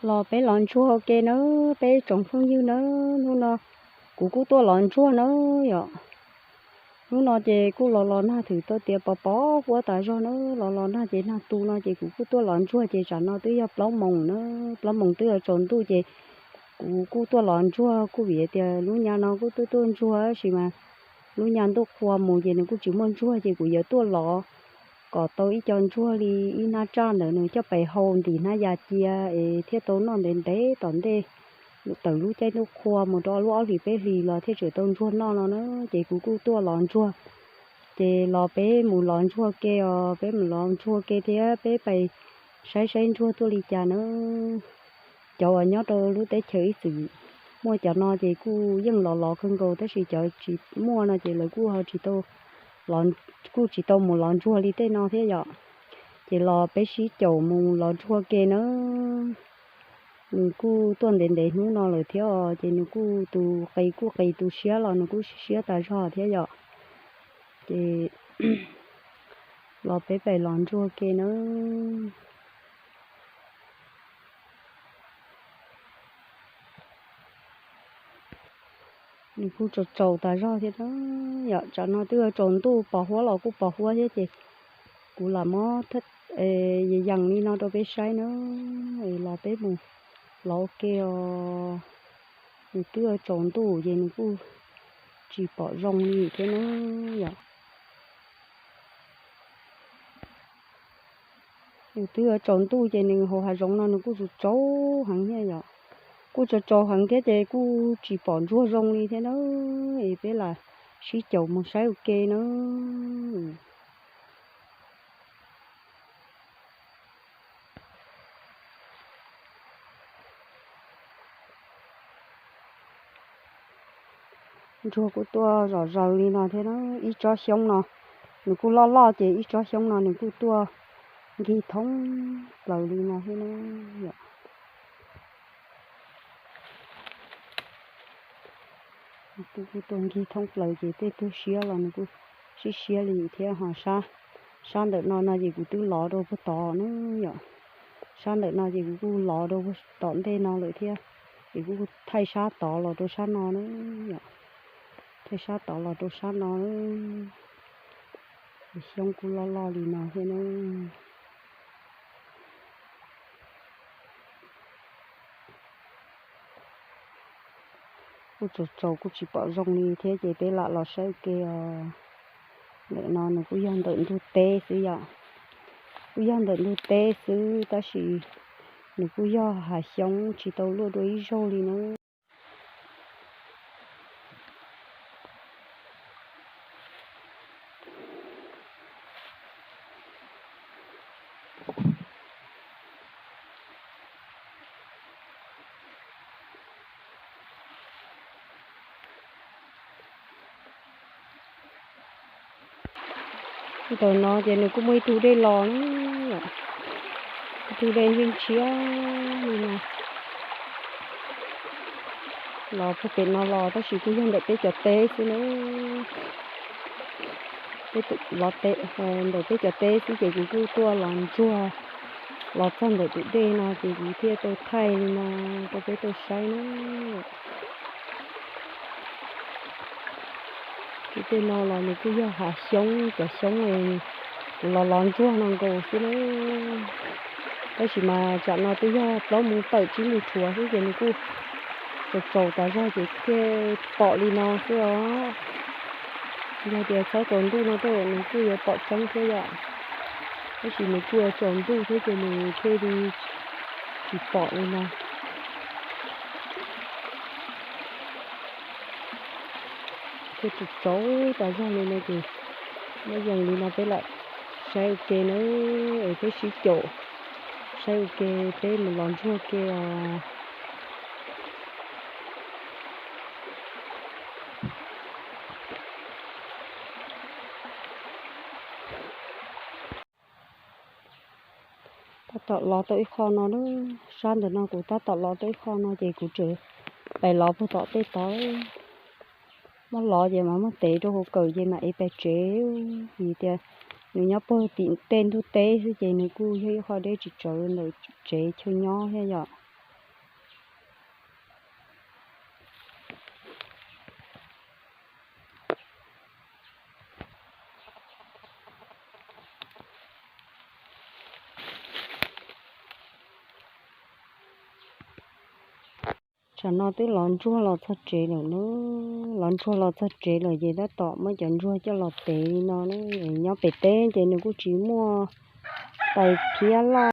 Los peb los ntsuag ua ke nawb peb tsoom phooj ywg nawb, hnub no kuv kuj tuaj los ntsuag nawb yom. Hnub no ces kuj los los nag thwm tau tias pos pos huab tas zog nawb, los los nag ces nag tu no ces kuv kuj tuaj los ntsuag ces tsam no twb yog plaub moos nawb, plaub moos twb yuav tsaus ntuj ces kuv kuj tuaj los ntsuag kuj vim tias lub nyab no kuj tuaj tuaj ntsuag tab sis mas lub nyab ntuj qhua mus ces nws kuj tsis muaj ntsuag ces kuv yuav tuaj los kom tau ib co ntsuag li ib hnab tsaj ntawd nws coj pes hau ntim hnab yas cia es thiaj tau noj ntev ntev tom ntej, tawm lub caij ntuj qhua mus rau lub ob hlis peb hlis los thiaj tseem tau ntsuag noj no na. Ces kuv kuj tuaj los ntsuag, ces los peb mus los ntsuag ke os, peb mus los ntsuag ke thiab peb pais saib saib ntsuag tuaj li cas na. Cov uas nyob rau lub teb chaws ib txwm muaj cov no ces kuj yeej los los kawg nkaus tab sis cov tsis muaj no ces lawv kuj ho tsis tau, kuj tsis tau mus los ntsuag li tej no thiab yom. Ces los peb sib caum mus los ntsuag ke na. Nws kuj tuaj ntev ntev hnub no lawm thiab os, ces nws kuj tus qis kuj qis tus siab los nws kuj siab tas zog thiab yom. Ces los peb pem los ntsuag ke na. Nws kuj tsaus tsaus tas zog thiab na yom, tsam no twb yuav tsaus ntuj pos huab los kuj pos huab thiab ces kuv lam muab yees li no rau peb saib na. Los peb mus los ua ke os. Nws twb yuav tsaus ntuj ces nws kuj tsis pom zoo li thiab na yom. Nws twb yuav tsaus ntuj ces nws hauv hav zoov no nws kuj tsaus tsaus heev thiab yom. Kuj tsaus tsaus heev thiab ces kuj tsis pom ntsuag zoo li thiab na. Es peb lam sib caum mus saib ua ke na. Ntsuag kuj tuaj zom zaws li no thiab na, ib tsob xyoob no, nws kuj loj loj ces ib tsob xyoob no nws kuj tuaj nkig thoob plaws li no thiab na. Nws kuj tuaj nkig thoob plaws ces tej tug siab los nws kuj siab siab li thiab ho sab, sab ntawm no no ces kuv twb lov rau puag tod na yom. Sab ntawm no ces kuv kuj lov rau tom ntej no lawm thiab, es kuj thaij sab tod los rau sab no na yom. Thaij sab tod los rau sab no na. Xyoob kuj loj loj li no thiab na. Kuj tsaus tsaus kuj tsis pom zoo li thiab ces peb lam los saib ua ke os. Ntawm no nws kuj yog ntawm ntug teb xwb yom. Kuj yog ntawm ntug teb xwb tab sis nws kuj yog hav xyoob tsis tau luaj dua ib zaug li na. Ntawm no ces nws kuj muaj ib tug dej los na, ib tug dej ntshiab ntshiab li no. Los puag pem no los tab sis kuj yog ntawm peb cov teb xwb na. Peb los, ntawm peb cov teb xwb ces kuv kuj tuaj los ntsuag los txog ntawm tus dej no ces kuv thiaj tau thaij li no rau peb tau saib na. Ces tej no los nws kuj yog hav xyoob, cov xyoob kuv los los ntsuag no nkaus xwb na. Tab sis mas tsam no twb yog plaub moos tawm tsib moos rhuav xwb ces nws kuj tsaus tsaus tas zog ces thiaj pom li no xwb os. Yog tias txhob tsaus ntuj no tej nws kuj yuav pom tseeb thiab yom. Tab sis nws kuj yuav tsaus ntuj thiab ces nws thiaj li tsis pom li no. Thiaj tsaus tsaus tas zog li no ces muab yees li no peb lam saib ua ke na, es peb sib caum saib ua ke, peb mus los ntsuag ke os. Tab tom los tau ib qho no, sab ntawm no kuv tab tom los tau ib qho no ces kuv tseem pais los puag tom tej tod. Muab los ces mas muab tev rau hauv kawm ces mam ev pais tsev, vim tias nws nyob puag tim tej ntug teb xwb ces nws kuj yog ib qho deb tsis tsawv ntawm tsev chaw nyob thiab yom. Tam no twb lov ntsuag los txog tsev lawm na, lov ntsuag los txog tsev lawm ces tab tom muab cov ntsuag coj los tev li no na. Nyob pem teb ces nws kuj tsis muaj tais phiab loj